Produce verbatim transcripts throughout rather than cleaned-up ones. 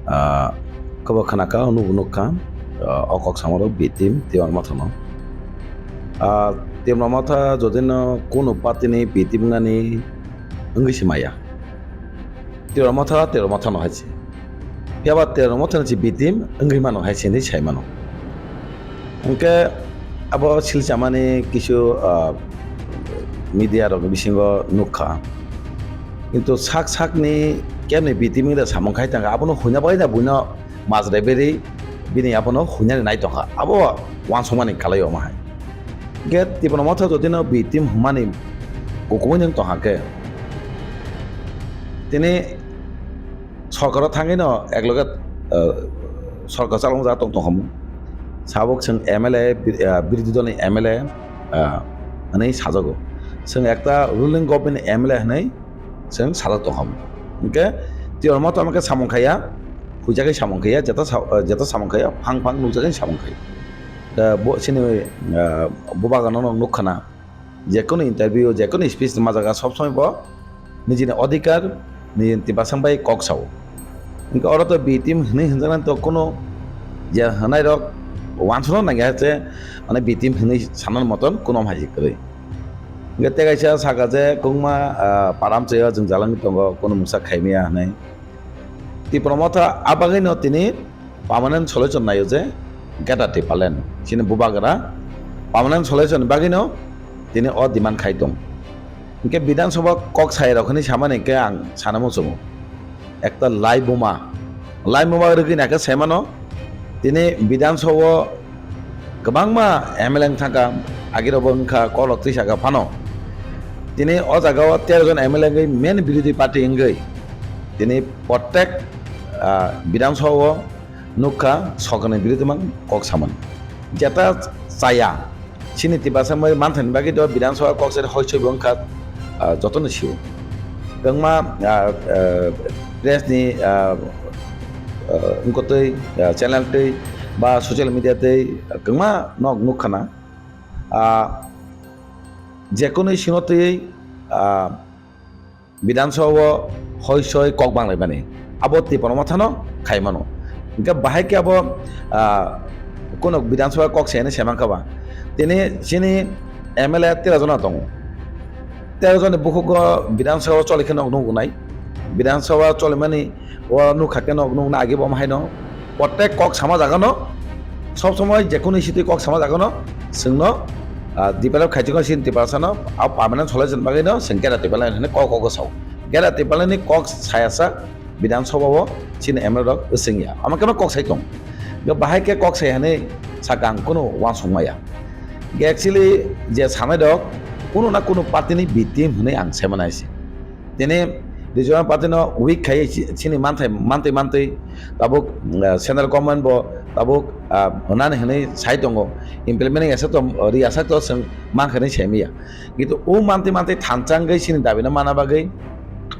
Ah, kobo khna kha, nubo nuk kha, ah, o kok samaro B team Tipra Motha no. Ah, Tipra Motha jodi no kunu party ni B team wngani wngwi se maya. Tipra Motha, Tipra Motha no hai se. Phiya ba Tipra Motha ni se B team wngwi mano hai se hinwi sai mano. Hwnkhe abo silchamani kisu, ah, media rok bisingo nuk kha. Kintu sak sak ni kemni B team wngwi da samung khai tang kha, abono huina bai da buino majra beri bini abono huinani nai tongkha. Abo uansukmani kalai omo hai. Hwnkhe Tipra Motha jodi no B team hwnmani kukumui nwng tongkha khe, tini sorkaro thangwi no ekloge, eh, sorkar chalokjak tong tongkha mung. Sabuk chwng M L A, bi-, eh, birodhi dolni M L A, eh, hwnwi sajago. Chwng ekta ruling government M L A hwnwi chwng sajak tongkha mung. Hwnkhe Tipra Motha hwnkhe samung khaiya, huijagwi samung khaiya, jeta sa-, eh, jeta samung khaiya, phang phang nukjagwi samung khaiya. Da bo chini, eh, bubagano nok nukkhana, jekunu interview, jekunu speech rwma jaga sob somoi bo nijini odhikar, nijini tipasang bai kok sao. Hwnkhe oro to B team hwnwi hwnjaknai to kunu je hwnai rok uansukna nangya je, mane B team hwnwi sanani moton kunu hai kwrwi. Hwnkhe tei kaisa saka je kwbangma, ah, param chaya jwng jalangwi tongo, kunu mungsa khaimaya hwnwi. Tipra Motha a bagwino tini permanent solution naio je Greater Tipraland. Chini bubagra permanent solution ni bagwino tini o demand khai tong. Hwnkhe Bidhan Sabha kok sai rok hinwi samani hwnkhe ang sana muchungo. Ekta lai buma. Lai buma rwgwi naikhe saimano tini Bidhan Sabha o kwbangma M L A wng thangkha, agirokbo wngkha, kolok twi saka phano. Tini o jaga o tero jon M L A wngwi main birodhi party wngwi tini prottek, ah, Bidhan Sabha o nukha, sorkarni birodhi mang kok samani. Jeta chaya, chini Tiprasa manthani bagwi do Bidhan Sabha kok sari hoi soi bo wngkha, ah, jotono sio. Kwbangma, ah, ah, press ni, ah, ah, wngkotwi, ah, channel twi ba social media twi kwbangma nok nukkhana. Ah, jekunu sino twi, ah, Bidhan Sabha o hoi soi kok banglaimani. Abo Tipra Motha no khai mano. Hwnkhe bahai khe abo, ah, kunu Bidhan Sabha kok se hinwi se mankha ba. Tini chini M L A tero jona tongo. Tero joni bukhugo Bidhan Sabha choli khe nok nugo nai. Bidhan Sabha cholimani o nukha khe nok nukna agi bo haino. Prottek kok sama jaga no, sob somoi jekunu sitwi kok sama jaga no, chwngno, ah, develop khaijak no chini Tiprasa no, a permanent solution bagwi no chwng Greater Tipraland hinwi kok kok sao. Greater Tipraland ni kok saya sa Bidhan Sabha o chini M L A rok swngya. Ama khe no kok sai tong. Bahai khe kok sai hinwi saka ang kunu uansuk maya. Actually je sanai rok kunu na kunu party ni B team hinwi ang sai mano hai se. Tini regional party no weak khai chi-, chini manthai, mantwi mantwi tabuk, ah, central government bo tabuk, ah, hwnani hinwi sai tongo, implementing asa to, ri asa to chwng mankha hinwi sai maya. Kintu o mantwi mantwi thansa wngwi chini dabi no mana bagwi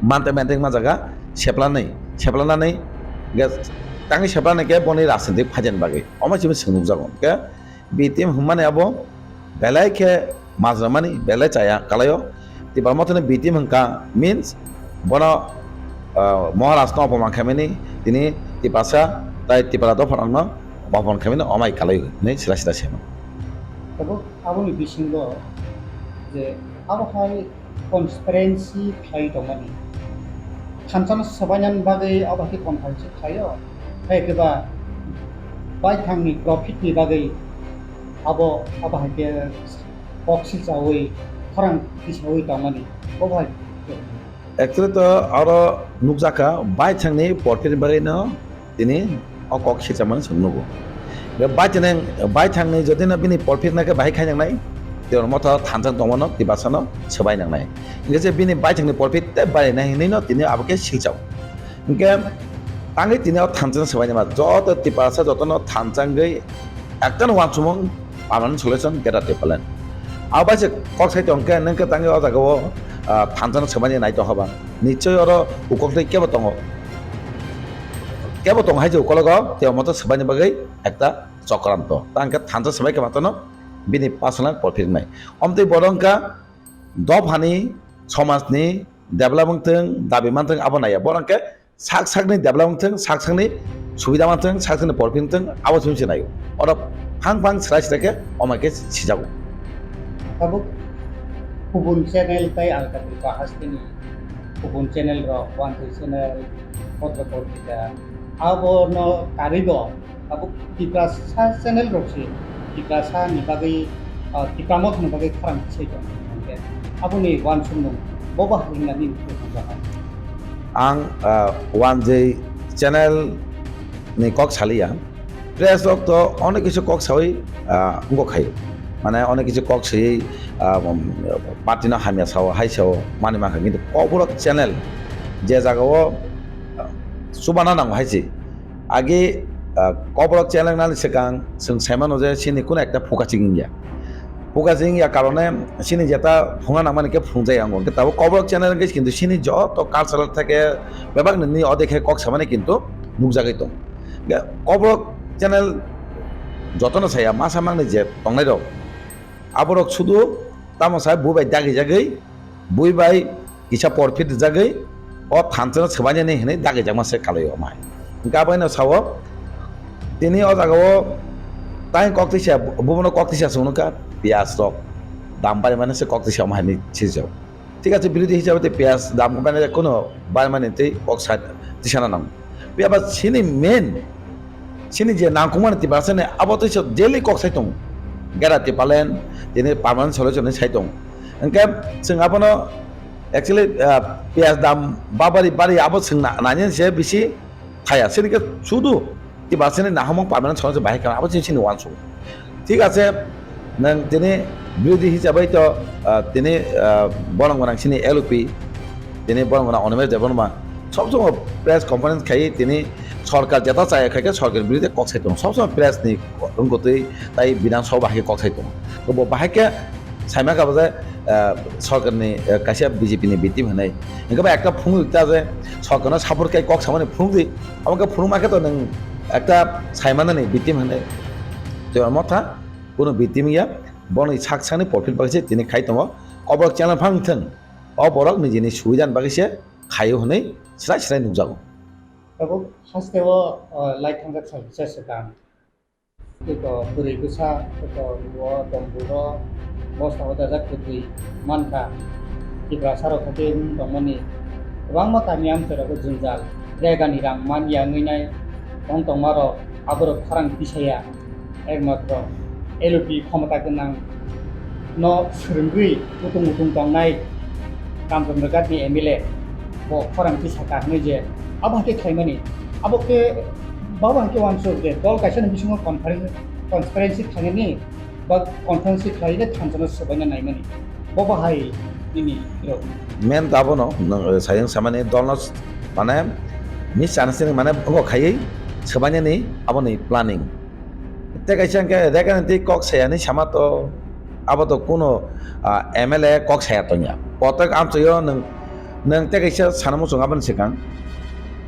mantwi mantwi wngma jaga seplanai, seplanani ge-, tangwi seplanai khe boni rajnitik phaijani bagwi omo chini chwng nukjago. Hwnkhe B team hwnmani abo belai khe majra mani belai chaya kalaio. Tipra Motha ni B team hwnkha means bono, ah, Maharaj no opoman khaimani tini Tiprasa tai Tipra dopha rok no opoman khaimani omai kalai hinwi sila sila sema. Tabuk aboni bisingo je abo hai conspiracy khlai tongmani. Thansa no swbainani bagwi abo hai conspiracy khlaio. Hai khe ba baithangni profit ni bagwi abo, abo hai khe kok silchaui khorang tisaui tongmani. Bo hai. Actually to oro nukjakha baithangni profit ni bagwi no tini o kok silchamani chwng nugo. Be baithang, baithangni jodi no bini profit naikhe bahai khai nangnai, Tipra Motha thansa tongmano Tiprasa no swbai nangnai. Hingke je bini baithangni profit tei barinai hinwi no tini abo khe silchao. Hingke tangwi tini o thansa no swbai nangma joto Tiprasa joto no thansa wngwi ekta no uansukmung permanent solution Greater Tipraland. Abo bai se kok sai tong khe, nwng khe tangwi o jaga o, ah, thansa no swbaini nai tong kha ba. Nichoi oro ukol twi kebo tongo. Kebo tongo hai je ukologo, tei omo to swbaini bagwi ekta chokranto. Ta hwnkhe thansa swbai khe matano bini personal profit wngnai. Omo twi bodo wngkha dophani, somajni develop wngthwng, dabi manthwng abo naiya. Bono hwnkhe sak sakni develop wngthwng, sak sakni subida manthwng, sak sakni profit wngthwng, abo chwng se naio. Oro phang phang srai srai khe omai khe sijago. Tabuk kubun channel tai alkatwi bahas tini kubun channel rok, Wanthai channel, Potro Potrika, abono karwi bo abo Tiprasa channel rok se Tiprasa ni bagwi, ah, Tipra Motha ni bagwi khorang se tong hwnkhe aboni uansukmung bo bahai wngna nini thangjago. Ang, ah, Wanjwi channel ni kok saliya. Press rok to onek kisu kok sawi, ah, wngkok khai. Mane onek kisu kok sawi, ah, um, party no hamya sao, hai sao, mani mankha. Kintu Kokborok channel je jaga o, ah, chubana nango hai se. Agi, ah, Kokborok channel nani swkang chwng sai mano je chini kuno ekta phuka chikingya. Phuka chikingya karone chini jeta phungna nangmani khe phungjaya wngo. Hwnkhe tabuk Kokborok channel hwnkhe kintu chini joto cultural theke bebak nini odekhe kok samani kintu nukjagwi tongo. Hwnkhe Kokborok channel jotono saya masa mangni je tongnai rok, aborok sudu tamo sai bui bai dagijagwi, bui bai kisa porphit rijagwi o thansa no swbainani hinwi dagijakma se kalai o mai. Hwnkhe abo haino sao tini o jaga o tai kok tisa, bubono kok tisa chwng nukha, piyaj rok dam barimani se kok tisa omo hai hinwi sijak. Thik ache, birodhi hisabe tei piyaj dam khe mane kuno barimani tei kok sa tisana nango. Phiya ba chini main, chini je nangkukmani Tiprasani abo tei se daily kok sai tongo. Gera Tipraland tini permanent solution ni sai tongo. Hwnkhe chwng abono actually, ah, piyaj dam babari bari abo chwng na-, nani se bisi thaya. Chini khe sudu Tiprasani nahamung permanent solution bahai kha abo chini, chini uansuk. Thik ache, nwng tini birodhi hisabai to, ah, tini, ah, borong gwnang chini L O P, tini borong gwnang Animesh Debbarma, sob somoi press conference khai tini sorkar jeta chaya khai khe sorkar birodhi kok sai tongo, sob somoi press ni wngkutwi tai Bidhan Sabha bahai khe kok sai tongo. To bo bahai khe saima kha bo je, ah, sorkar ni, ah, kaisa B J P ni victim hinwi. Hwnkhe ba ekta phunuk ta je sorkar no support khai kok samani phunuk di, abo khe phunuk ma khe to nwng ekta saimanani victim hinwi. To amo tha. Kuno victim ya, boni sak sakni profit bagwi se tini khai tongo. O borok channel phang thwng, o borok nijini subidani bagwi se khaio hwnwi srai srai nukjago. Tabuk haste o, o, lai thangjak sal kisa swkang. Tei ko bwrwi bwsa, tei ko o domburo, bosta o dajak kwtwi mankha. Tiprasa rok khaikhe wng tongmani kwbangma kami amchai rogo jwngjal, regani rang man ya wngwi nai tong tongma rok, aborok khorang tisaya. Ekmatro L O P khomota gwnang no swrwngwi utung utung tongnai Ramchandra Ghat ni M L A bo khorang tisaka hwnwi je abo hai khe khlaimani, abo khe babo hai khe uansuk je dol kaisa ni bisingo conference, transparency khlainani ba conference khlaina thansa no swbaina naimani bo bahai nini rok. Main to abono nwng, eh, sayang samani dolno s-, mane misunderstanding mane abo khaiwi swbainani aboni planning. Tei kaisa hwnkhe Rekhani tei kok sayani sama to, abo to kuno, ah, M L A kok saya tongya. Kotok amchaio nwng, nwng tei kaisa sana muchung aboni swkang.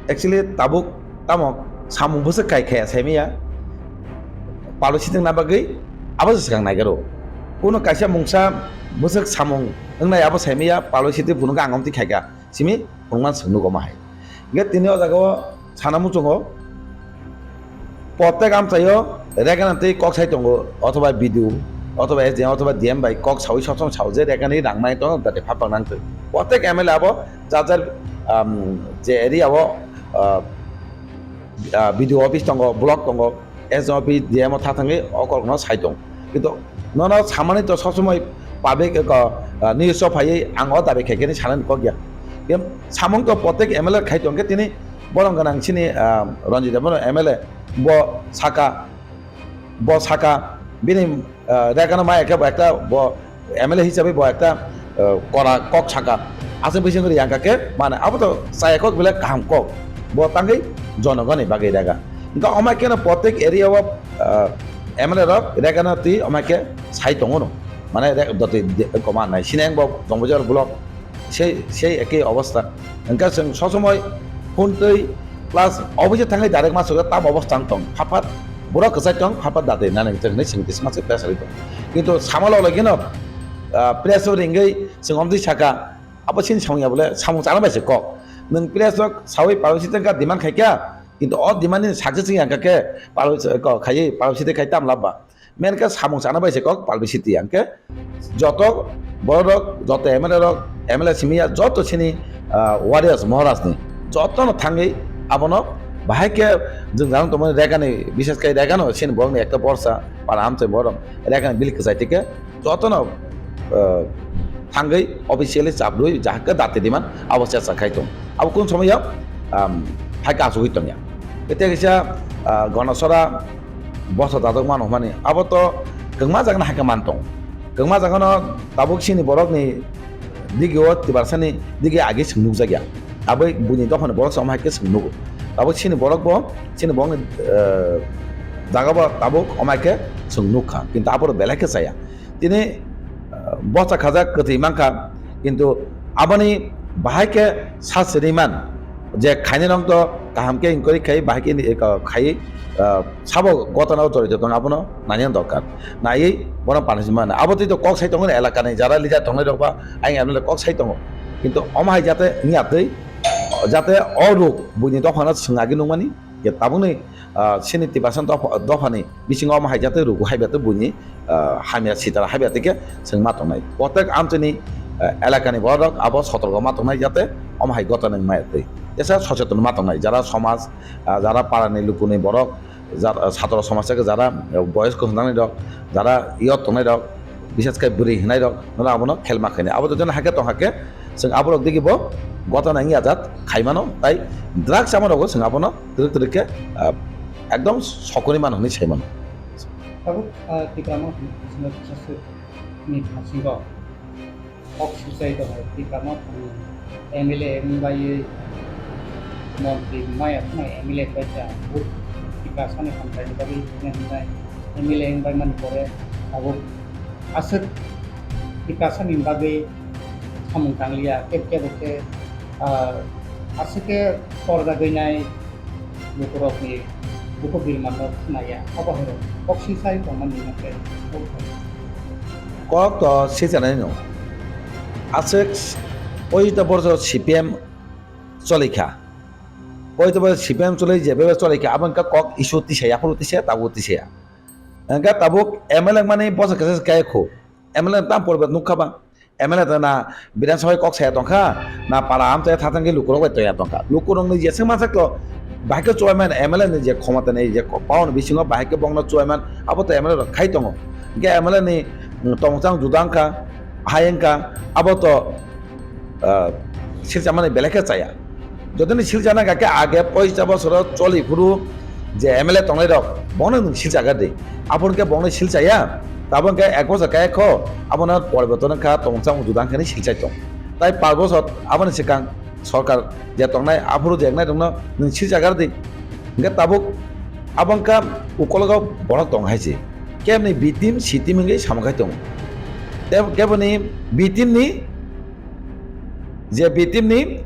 Actually, tabuk tamo samung bwswk kai khaya saimaya. Palwi sitwngna bagwi abo se swkang naigaro. Kuno kaisa mungsa bwswk samung wngnai abo saimaya, palwi sitwi phunukha ang omtwi khaikha. Simi phunukmani swk nugo ma hai. Hwnkhe tini o jaga o sana muchungo, protek amchaio Rekhani tei kok sai tongo, othoba B D O, othoba S D M, othoba D M bai kok saui sob somoi sao je Rekhani rang mai tongo, jate phapang nang twi. Protek M L A abo jar jar, um, je area o, uh, uh, B D O office tongo, block tongo, S D M office, D M o tha thangwi o kok no sai tong. Kintu nono samani to sob somoi public ko, uh, news o phaiwi ang o dabi khe khe ni sanani kok ya. Em, samung to protek M L A khai tong khe tini borong gwnang chini, ah, Ranjit Debbarma M L A bo saka, bo saka bini, ah, Rekhano maya khe bo ekta bo M L A hisabe bo ekta, ah, kora kok saka. Aswk bising ri yang kha khe mane abo to chaya kok belai kaham kok. Bo tangwi jonogoni bagwi Rekha. Hwnkhe omai khe no protek area o, ah, M L A rok Rekhano twi omai khe sai tongo no. Mane re-, dotwi de-, koma nai. Sineng bo Dongbazar block. Sei, sei ekei obostha. Hwnkhe chwng sob somoi phone twi plus office thangwi direct ma sogwi tam obostha wng tong. Phat phat borok kwchai tong, phat phat datwi nani hwnwi chwng twi sma se press rwi tong. Kintu sama log logino, ah, press o ringwi chwng omtwi saka, abo chini samung ya bole samung chana bai se kok. Nwng press rok sawi publicity wngkha demand khaikha, kintu o demand ni success wngya hwnkha khe public-, ko khaiwi publicity khai tam lab ba. Main khe samung chana bai se kok publicity hwnkhe joto borok rok, joto M L A rok, M L A simi ya joto chini, ah, warriors Maharaj ni joto no thangwi abono bahai khe jwng jang tongmani rega ni, bishes khe rega no chini borok ni ekta borsa para amchai borok rega ni bill kwchai tikhe jotono, eh, thangwi officially chaprwi jahakhe dati diman abo chacha khai tong. Abo kun somoyo, um, hai kasugwi tongya. Tei kaisa, ah, Ganasora bosa dadok mano hwnmani abo to kwngma jagano hai khe man tong. Kwngma jagano tabuk chini borokni digio Tiprasani digi agi chwng nukjakya. Abo buini dophani borok se omo hai khe chwng nugo. Tabuk chini borok bo, chini borokni, eh, jaga bo tabuk omo hai khe chwng nukha. Kintu abo belai khe chaya. Tini, eh, bosa khajak kwtwi mankha, kintu aboni bahai khe sa siri man je khainai rok to kaham khe inquiry khai bahai khe, eh, khai, eh, sabo gotana o jorito tong abono nani dorkar. Naiwi bono punishment mano. Abo twi to kok sai tongo elakani jara leader tongnai rok ba ayang M L A kok sai tongo. Kintu omo hai jate wngya twi jate o ruk buini dophano swng agi nukmani je tabukni, ah, chini Tiprasa dopha-, dophani bisingo omo hai jate rugu hai bete buini, ah, hamya sitara hai bete khe chwng ma tongnai. Protek amchini, ah, elakani borok abo sotorgo ma tongnai jate omo hai gotana wngmaya twi. Tesa socheton ma tongnai jara somaj, ah, jara parani lukuni borok, jara, ah, satro somaj se jara, ah, boyos kwchwng tongnai rok, jara yot tongnai rok, bises khe bwrwi hwnai rok, nono abono khelma khainai. Abo to jono hakhe tong hakhe, chwng aborok digi bo gotana wngya jat khaimano, tai drugs chamani rogo chwng abono twrwk twrwk khe, ah, ekdom sokoni mano hwnwi sai mano. Tabuk, ah, Tipra Motha ni bisingo kisa swk ni bisingo kok sujai tongo, Tipra Motha ni M L A wng baiwi montri maya phano M L A wng bai kha, Tiprasa ni hamkrai ni bagwi hwnwi hwnwi M L A wng bai mani pore tabuk aswk Tiprasa ni bagwi samung tangliya, kebo kebo khe, ah, aswk khe torjagwi nai lukurokni bukhuk birmanno khnaya, abo hai rok kok sisai tongmani hwnkhe. Kok to sisanai no. Aswk poita borso C P M cholikha. Poita borso C P M choli je bebe cholikha, abo wngkha kok issue tisaya, aphuru tisaya, tabuk tisaya. Hwnkhe tabuk M L A mani bosa kesa se kaya khu. M L A tam poribat nukha ba. M L A ta na Bidhan Sabha kok saya tongkha, na para amchai thathang khe lukurok bai toya tongkha. Lukurokni jeswk mansak to, bahai khe chubaimani M L A ni je khomota ni je power ni bisingo bahai khe bongno chubaiman, abo to M L A rok khai tongo. Hwnkhe M L A ni, mm, tongchang juda wngkha, hai wngkha, abo to, ah, silchamani belai khe chaya. Jotoni silchana kha khe age poisa bosoro choli phuru je M L A tongnai rok, bono nwng silchagar di. Aphuru khe bono silchaya, tabuk khe ek bosor kaya kho, abono poriborton wngkha, tongchang juda wngkha hinwi silchai tong. Tai panch bosor aboni swkang sorkar je tongnai, aphuru je wngnai rokno nwng silchagar di. Hwnkhe tabuk abo wngkha ukologo borok tong hai se. Keboni B team, C team wngwi samung khai tongo. Tei keboni B team ni je B team ni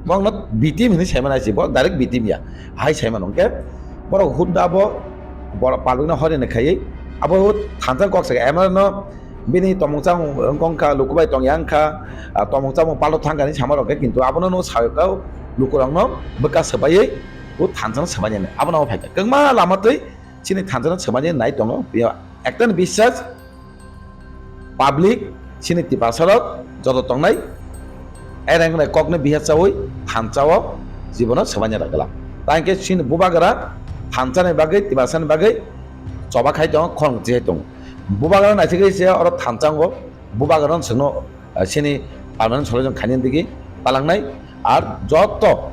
bokno B team hinwi saimano hai se, bo direct B team ya, hai saimano. Hwnkhe borok hut da bo borok public no horini khaiwi abo hut thansa kok saka M L A no bini tomung chamung wngkha, luku bai tongya wngkha, ah, tomung chamung palto thangkha hinwi sama rok khe, kintu abono no sawi kha lukurokno bwkha swbaiwi hut thansa no swbainani abono phaikha kwbangma lama twi chini thansa no swbainani nai tongo. Ekta ni biswas, public, chini Tiprasa rok joto tongnai, ereng wngnai kokno bihar chawi thansa o jibono swbaina rwgwla. Tang khe chini bubagra thansa ni bagwi, Tiprasa ni bagwi choba khai tongo, khorang chi hai tongo. Bubagra naisingwi se oro thansa wngo, bubagra no chwngno, ah, chini permanent solution khainani digi palangnai. Ar joto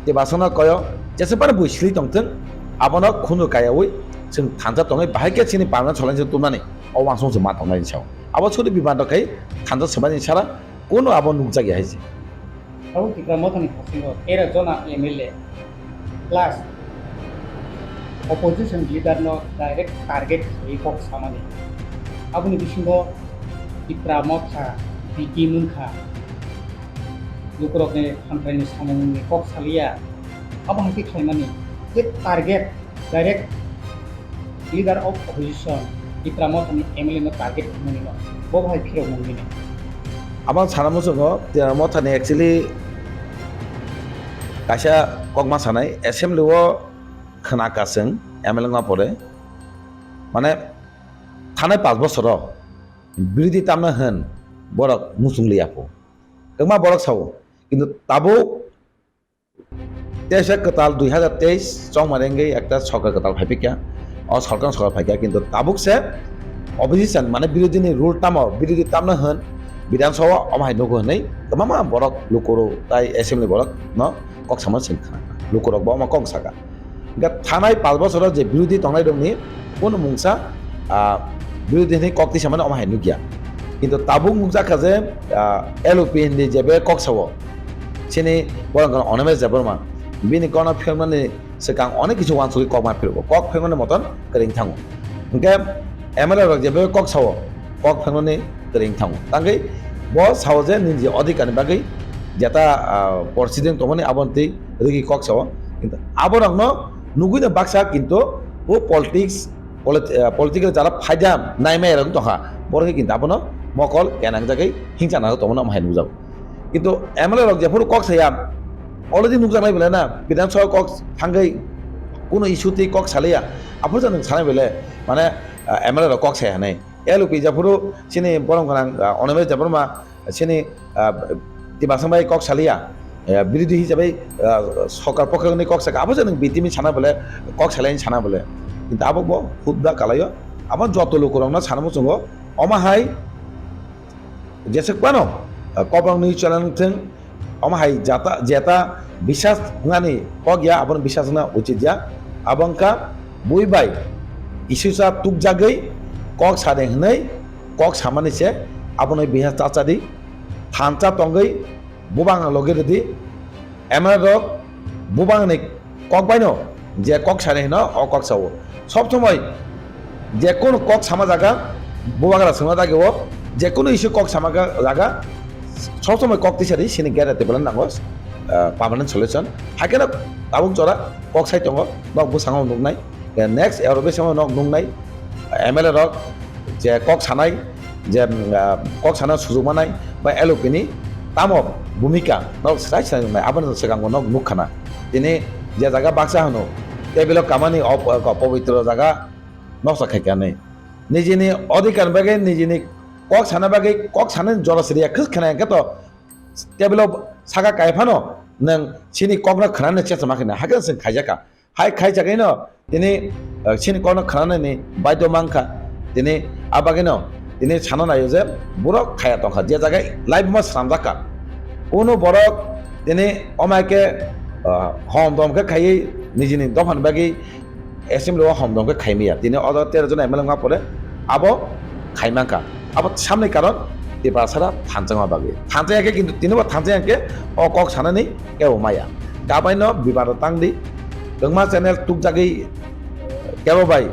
Tiprasano koyo jesebani bui sili tongthwng, abono khunju kayaui chwng thansa tongwi bahai khe chini permanent solution tubnani o uansukmung chwng ma tongnai hinwi sao. Abo sudi bimando khai thansa swbaini sara kuno abo nukjakya hai se. Abo Tipra Mothani bisingo tera jona M L A plus opposition leader no direct target khlaiwi kok samani. Aboni bisingo Tipra Motha B T wngkha. Lukurokni hamkraini samungni kok saliya, abo hai khe khlaimani je target direct leader of opposition Tipra Mothani M L A no target khlaimani no bo hai phirok mung bini. Abang sana muchungo Tipra Mothani actually Kaisa kokma sanai, assembly o khna ka chwng M L A wngma pore, mane thanai panch bosoro birodhi tamna hwn borok muchung liya pho. Kwbangma borok sao, kintu tabuk teisa kwtal dui hazar teis chongmani wngwi ekta sorkar kwtal phai phikya. O sorkar sorkar phaikya, kintu tabuk se opposition mane birodhi ni rule tamo, birodhi tamna hwn Bidhan Sabha omo hai nugo hwnwi kwbangma borok lukurok tai assembly borok no kok samani sini khna. Lukurok bo omo kok saka. Hingke thanai panch bosoro je birodhi tongnai rokni kunu mungsa, ah, birodhi hwnwi kok tisa mani omo hai nukya. Kintu tabuk nukjak kha je, ah, L O P hindi jebe kok sao. Chini borok Animesh Debbarma. Bini kono phirmani swkang onek kisu wansugwi kok ma phirgo. Kok phirmani moton kwrwng thango. Hingke M L A rok jebe kok sao, kok phirmani kwrwng thango. Tangwi bo sao je nini je odhikar ni bagwi jeta, ah, proceeding tongmani aboni twi rwgwi kok sao. Kintu aborokno nugwi no baksa kintu bo politics, polit-, ah, political jara phaida naimaya rok tongkha. Borok kintu abono mokol kenang jagwi hingchana tongmani omo hai nukjago. Kintu M L A rok jephuru kok saya, already nukjaknai belai na, Bidhan Sabha kok thangwi kuno issue twi kok salaiya, aphuru nwng sanai belai, mane, ah, M L A rok kok saya hinwi. L O P jephuru chini borom gwnang, ah, Animesh Debbarma, chini, ah, Tiprasang bai kok salaiya, ah, birodhi hisabai, ah, sorkar pokhe hwnwi kok saka, aphuru nwng B T M sana belai, kok salai sana belai. Kintu abo bo hudda kalaio, abo joto lukurokno sana muchungo, omo hai, jeswk phano, ah, Kokborok news channel wngthwng, omo hai jata, jeta bisas wngnani kok ya, abono bisas wngna uchit ya. Abo wngkha bui bai isusa tukjagwi kok sade hwnwi kok samani se abono bisas chachadi thansa tongwi bubang logi rwdi. M L A rok bubangni kok baino je kok sani hino, o kok sao. Sob somoi je kono kok sama jaga, bubagra songna dagi o, je kono issue kok sama ga-, jaga, sob somoi kok tisari sini gere tebela nango, ah, permanent solution. Haikhe no tabuk jora kok sai tongo, nok bwskango nuknai. Next Europe samo nok nuknai, M L A rok je kok sanai, je, mm, ah, kok sana sujuk manai, ba L O P ni tamo bhumika nok sai sai nuknai, aboni swkango nok nukkhana. Tini je jaga baksa hwno, table o kamani o po-, pobitro jaga noksa khaikha hinwi. Nijini odhikar bagwi, nijini kok sana bagwi, kok sanani jora siriya khwk khna hwnkhe to table o saka kai phano nwng chini kokno khnani chesama khna, hakhe chwng khaijakha. Hai khaijagwino tini, eh, chini kokno khnanani baidhyo mankha. Tini abagwino tini sana naio je borok khaya tongkha, je jaga life ma swnamjakha. Kunu borok tini omaike, ah, hom dom khe khaiwi nijini dophani bagwi assembly o hom dom khe khaimaya. Tini o jaga tero jon M L A wngma pore abo khaimankha. Abo samni karon Tiprasara thanjakma bagwi. Thanjak ya khe, kintu tini bo thanjak ya khe o kok sanani kebo maya. Kabaino bibado tangdi. Kwbangma channel tukjagwi kebo bai,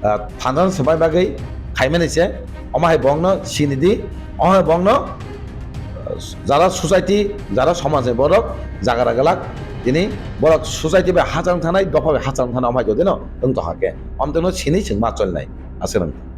ah, thanjakna swbai bagwi khaimani se. Omo hai bongno sinidi, omo hai bongno, ah, jara society, jara somajni borok jagara glak, tini borok society bai hachal thanai, dopha bai hachal thanai, omo hai jodino wng tongkha khe. Omtwino sini chwng ma cholnai. Aswk.